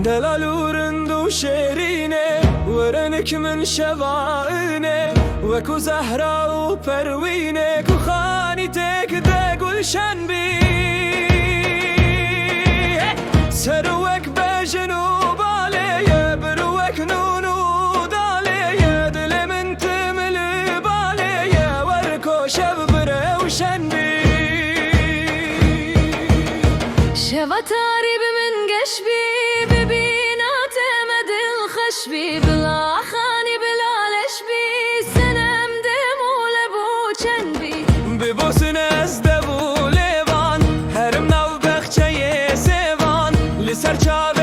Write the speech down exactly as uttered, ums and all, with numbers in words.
Delal û rind û şêrînê, werinik min şevaine, wekû Zehra û Perwînê, ku xanî têk de gulşen bî. Ser wek bejin û balê ye, bir wek nûn û dalê ye, dilê min timil balê ye, wer ko şev birewşen bî. Şeva tarî bi min geş bî, bibîna te me dilxweş bî, bila xanî bila leş bî, senem dem û lebû çend bî. Bibosin ez dev û lêvan, herim nav bexçeyê sêvan, li ser çav